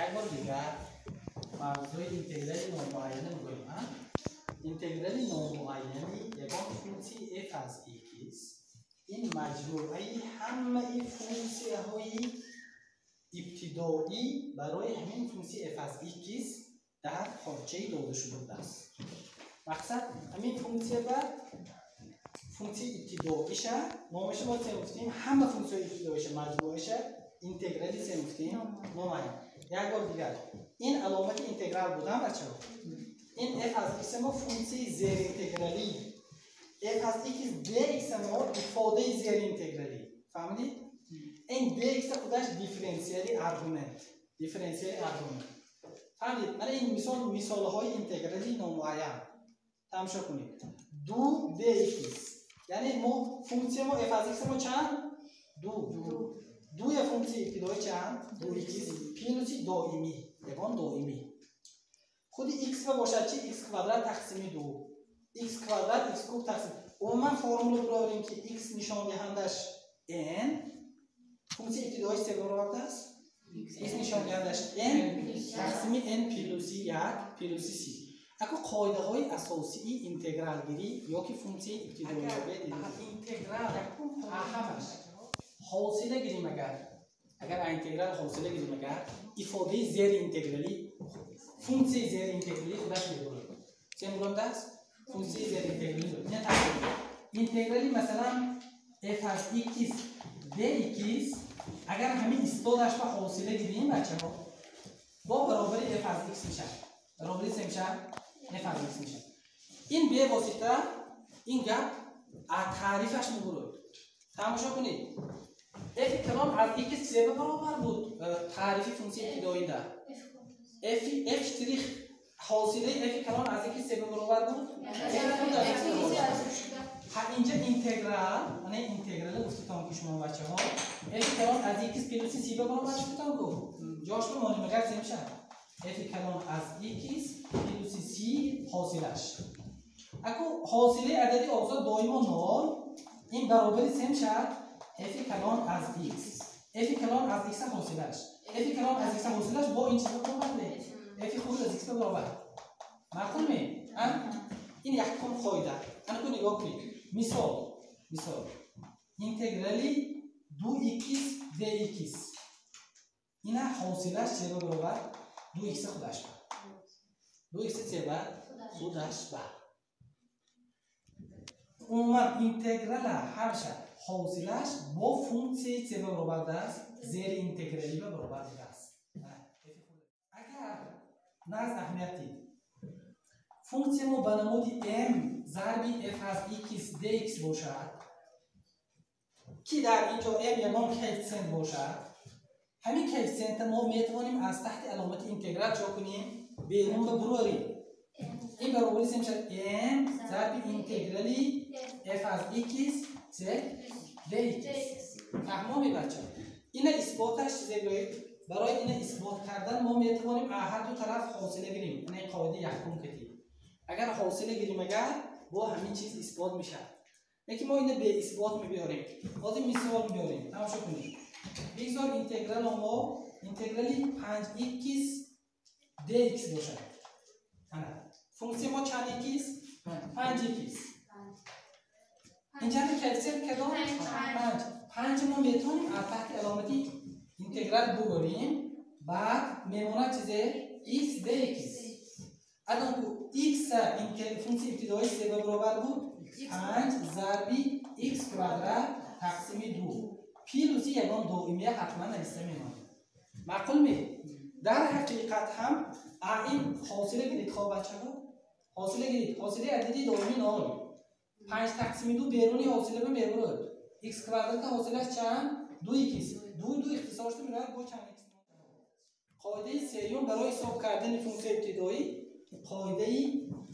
Як бор дигар мавзӯи интеграли номуайяна мегӯем. Интеграли номуайяни ягон функсияи f аз x ин маҷмӯаи ҳамаи функсияҳои ибтидоӣ барои ҳамин функсияи f аз x дар порчаи дода шуда будааст. Мақсад ҳамин функсия ба функсияи ибтидоиша номаша мо се гуфтем, ҳама функсияҳои ибтидоиша маҷмӯаша интеграли се гуфтем номуайян. Як бор дигар ин аломати интеграл будан, бачаҳо. Ин f аз x мо функсияи зеринтегралӣ, f аз x dx мо ифодаи зеринтегралӣ. Фаҳмидед? Ин dx худаш дифференсиали аргумент, дифференсиали аргумент. Фаҳмидед? Мана ин мисол, мисолҳои интеграли номуайян. Тамошо кунед. 2 dx, яъне мо функсия мо f аз x мо чанд? 2. Дуя функсияи ибтидоӣ чанд? 2x плюси доимӣ, ягон доимӣ. Худи x ба бошад чи? X квадрат тақсими 2, x квадрат x куб тақсим. Умуман формула бурорем, ки x нишондиҳандаш n, функсияи ибтидоӣ се баробар аст, x нишондиҳандаш n тақсими n плюси 1 плюси c. Ако қоидаҳои асосии интегралгирӣ ёки функсияи ибтидоиёбе интеграл ҳамаш ҳосила гирим, агар интеграл ҳосила гирим, агар ифодаи зеринтегралӣ, функсияи зеринтегралӣ худаш мебурад. Се мурондааст? Функсияи зеринтегралӣ интеграли, масалан, f аз x dx, агар ҳамин истодаш ба ҳосила гирим, бачаҳо, бо баробари f аз x мешавад. Баробари се мешавад? F аз x мешавад. Ин бевосита ин гап аз таърифаш мебурад. Тамошо кунед, f калон аз x се ба баробар буд таърифи функсияи ибтидоида. F штрих ҳосилаи f калон аз x се ба баробар буд, f худ аз x баробар. Ҳа, инҷа интеграл, мана интеграли гуфтатон ки шумо, бачаҳо, f калон аз x плюси c ба баробар шудатон ку ҷош бимонем, агар се мешавад f калон аз x плюси c ҳосилаш. Аку ҳосилаи адади озод доимо нол, ин баробари се мешавад f калон аз x. F калон аз x ҳосилаш, f калон аз x ҳосилаш бо ин чиз баробар, f худ аз x баробар. Маъқул ме? Ин якум қоида. Анаку нигоҳ кунед, мисол интеграли 2x dx, ина ҳосилаш че ба баробар? 2x худаш ба, 2x че ба? Худаш ба. Умуман интеграла ҳамаша ҳосилаш бо функсияи че ба баробар будааст? Зери интегралӣ ба баробар будааст. Агар наз аҳамияти функсия мо ба намуди m зарби f аз x dx бошад, ки дар ин ҷо m ягон коэффициент бошад, ҳамин коэффициента мо метавонем аз таҳти аломати интеграл чо кунем? Берун ба бурорем. Ин баробари се мешавад m зарби интеграли f аз x c dx. Фаҳмоми, бача? Ина исботаш чизе гӯед. Барои ина исбот кардан мо метавонем аз ҳар ду тараф ҳосила гирем. Ина қоидаи якум кардем. Агар ҳосила гирем, агар бо ҳамин чиз исбот мешавад. Лекин мо ина беисбот мебиёрем. Ҳозир мисол мебиёрем, тамошо кунед. Бигзор интеграло мо интеграли 5x dx бошад. Ана функсия мо чанд x? 5x. Инҷа коэффициент кадом? 5. 5 мо метавонем аз таҳти аломати интеграл бубарем, баъд мемонад чизе? X dx. Алон ку x функсияи ибтидоӣ се ба баробар буд? 5 зарби x квадрат тақсими 2 плюси ягон доимия ҳатман нависта мемонад. Маъқул ме? Дар ҳақиқат ҳам а ин ҳосила гирид. Хоб, бачаҳо, ҳосила гирид. Ҳосилаи адади доимӣ нол. 5 тақсими 2 беруни ҳосила ба мебурад. X квадрата ҳосилаш чанд? 2 x. 2 2 ихтисор шуда меравад бо чанд x. Қоидаи сеюм барои ҳисоб кардани функсияи ибтидоӣ, қоидаи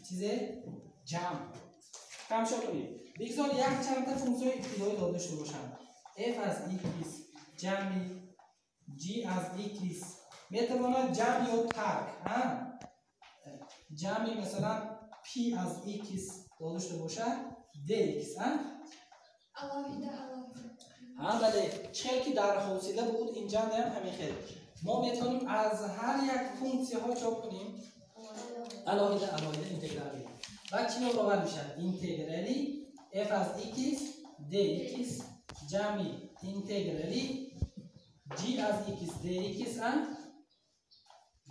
чизе? Ҷамъ. Тамошо кунед, бигзор як чандта функсияи ибтидоӣ дода шуда бошанд. F аз x ҷамъи g аз x метавонад ҷамъ ё тарк, ҷамъи масалан p аз x дода шуда бошад dx. Алоҳида, алоҳида. Ҳа, бале, чӣ хел ки дар ҳосила буд, инҷа ҳам ҳамин хел. ما میتونیم از هر یک فونکسیه ها چاپ کنیم علاوه علاوه اینتگرال بگیریم. بعد چی برابر میشه؟ اینتگرالی f از x dx جمعی اینتگرالی g از x dx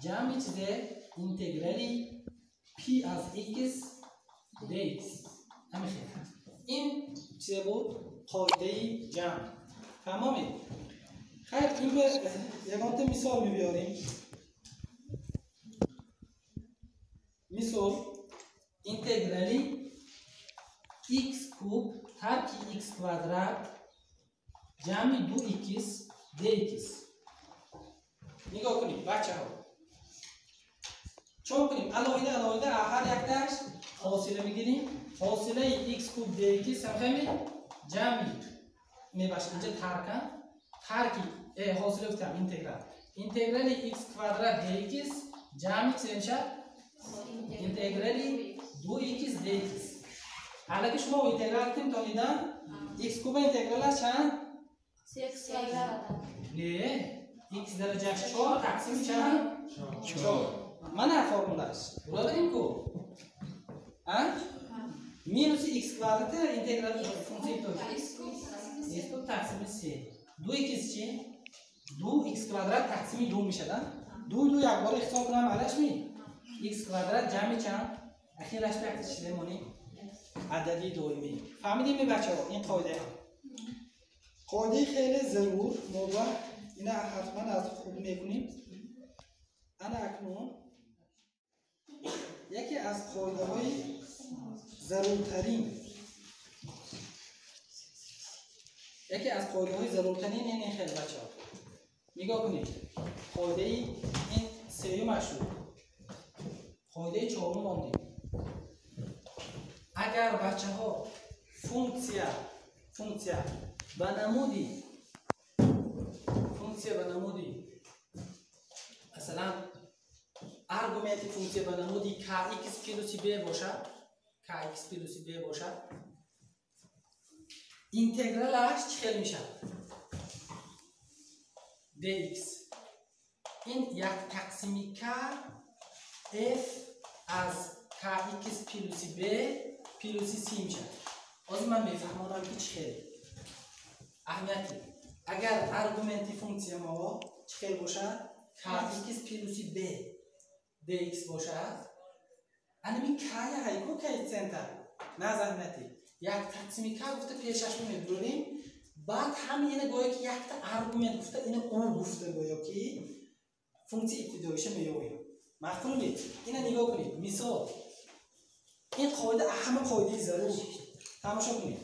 جمعی چیزه اینتگرالی p از x dx. همین خیلی این چیزه بود قاعده جمع. تمامه. خیر این به یکانت مثال میبیاریم. مثال اینتگرالی x کوب ترک x کوادرات جمع 2x dx. نگاه کنید بچه ها، چون کنیم علاوه علاوه هر یک تاش فاصله میگیریم. فاصله x کوب dx هم خیلی جمعی میباشه اینجا ترکم ترکی حاصله گفتم اینتگرال اینتگرال x کوادرات dx جمعی چه میشه؟ اینتگرال 2x dx. حالا که شما اینتگرال تیم تونیدن x کوب اینتگرال چند؟ نه x درجه 4 تقسیم چند؟ 4. من فرمولش برادریم کو مینوس x کوادرات اینتگرال فونکسیون تو x کوب تقسیم 3 2x چی؟ 2x کوادرات تقسیم 2 میشه. 2 2 یک بار اختصار کنم علاش می x کوادرات جمع چند؟ اخیرش یک چیز مونی عددی دومی. فهمیدیم بچه‌ها این قاعده قاعده خیلی ضرور موضوع اینا حتما از خود میکنیم. انا اکنون یکی از قاعده های ضرورترین یکی از قاعده های ضرورترین این خیلی بچه‌ها نگاه کنید. قاعده این سیوم شد، قاعده چهارم ماندیم. اگر بچه ها فونکسیا به نمودی فونکسیا به نمودی مثلا ارگومنت فونکسیا به نمودی kx پلوس b باشد، kx پلوس b باشد، اینتگرالش چه میشه؟ dx. این یک تقسیم k f از kx پلوس b پلوس c میشه. از من میفهمانم که چه اهمیتی اگر ارگومنت فونکسیا ما چه باشد kx پلوس b dx باشد، انمی k هایکو کوفیسینت نه زحمتی یک تقسیم k گفته پیشش میبریم. بعد هم اینه گویا که یک تا ارگومنت گفته اینه اون گفته گویا که فونکسیا ابتداییش میویم. معقول نیست. اینه نگاه کنید مثال این قاعده اهم قاعده ضرور تماشا کنید.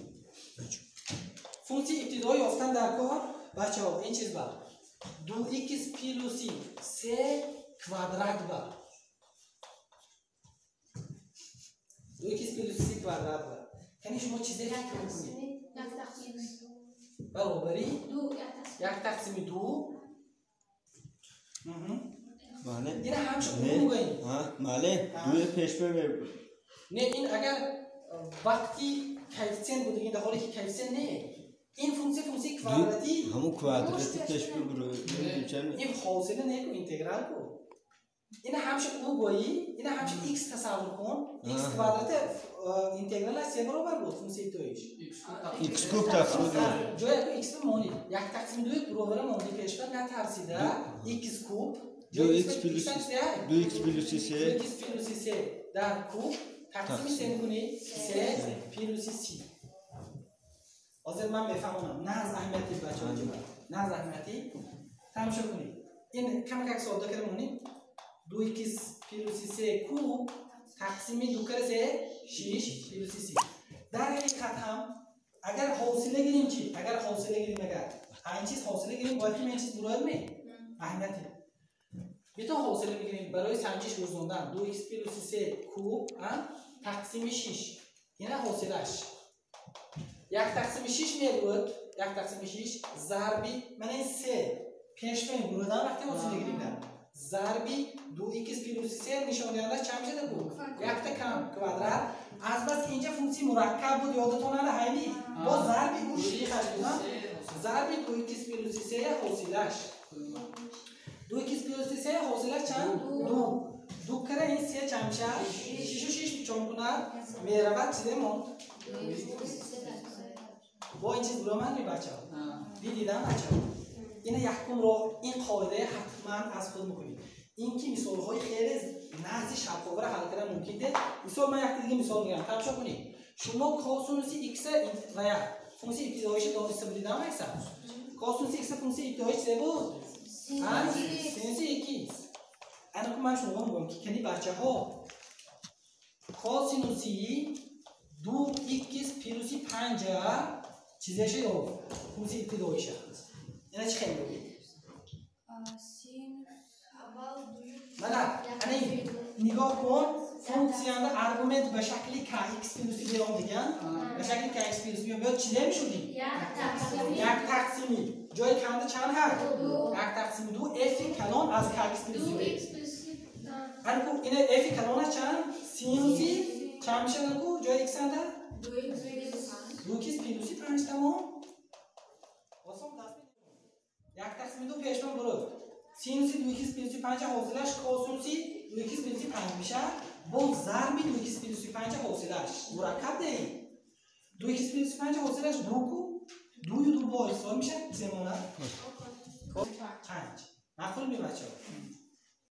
فونکسیا ابتدایی یافتن در کار بچه‌ها این چیز با 2x پلوس 3 کوادرات با 2x پلوس 3 کوادرات با یعنی شما چیزی فکر کنید برابری 1 تقسیم 2. بله این همش اون میگیم. بله دو پیش ببر. نه این اگر وقتی کوفیسینت بود این در حالی که کوفیسینت نه این فونکسیا فونکسیا کوادراتی همون کوادراتی پیش ببر این حاصله نه کو اینتگرال کو این همش او گویی این همش x تصور کن x کوادرات اینتگرال از 3 برابر بود فونکسیا تویش x کوب تقسیم 2 جای x مونی یک تقسیم 2 برابر مونی پیش بر نترسیده x کوب 2x پلوس 2x پلوس 3 2x پلوس 3 در کوب تقسیم 3 می‌کنی 3 پلوس c. حاضر من میفهمم نه از اهمیتی بچه‌ها نه از اهمیتی تماشا کنید. این کم کم ساده کردیم 2x پلوس 3 کوب تقسیم 2 کر 3 6 پلوس c. در حقیقت هم اگر حوصله گیریم چی؟ اگر حوصله گیریم اگر این چیز حوصله گیریم باید که این چیز برای می اهمیتی بیتا حوصله میگیریم برای سنجش گذروندن 2x پلوس 3 کوب تقسیم 6 اینه حوصله‌اش یک تقسیم 6 میاد یک تقسیم 6 ضربی من این 3 پیش میبردم وقتی حوصله گیریم ضربی 2x پلوس 3 نشان دهنده چند میشه بود یک تا کم کوادرات از بس اینجا فونکسیون مرکب بود یادتون نره هینی با ضربی او شیخش بود ضربی 2x پلوس 3 حوصله‌اش 2 x плюс 3 ҳосилаш чанд? 2. 2 кара ин 3 чанд мешавад? 6 و 6 чон кунад меравад чизе монд. Бо ин чиз буромад ми бачаҳо? Дидидан бачаҳо? Ина якум роҳ, ин қоидаи ҳатман аз худ мекунед. Ин ки мисолҳои хеле нағзи шавқовара ҳал кардан мумкин де. Мисол ман якта дига мисол мегирам. Тамошо кунед. Шумо косинуси x ва як функсияи ибтидоиша дониста будед, намайса? Косинуси x функсияи ибтидоиш чизе буд? Синуси x. Ана ку ман шумо мегӯям ки кани бачаҳо косинуси 2x плюси 5 чизеша ёфт? Функсияи ибтидоиша. Ина чӣ хел мегӯед? Мана, ана нигоҳ кун, функсияда аргумент ба шакли kx плюси b диган, ба шакли kx плюс b биёд чизе мешуди? Як тақсими. Ҷои канда чанд ҳаст? Як тақсими 2 f калон аз kx плюси b. Ана ку ина f калонаш чанд? Синуси чанд мешавад ку ҷои x анда? 2x плюси 5 тамом. Осон даст. Як тақсими 2 пешмон бурд. Синуси 2x плюси 5 ҳосилаш косинуси 2x плюси 5 мешавад. Бо зарби 2x плюси 5 ҳосилаш мураккаб деи. 2x плюси 5 ҳосилаш 2 ку 2 ю 2 бо ҳисоб мешавад, чизе монад? 5. Маъқул ми бачаҳо?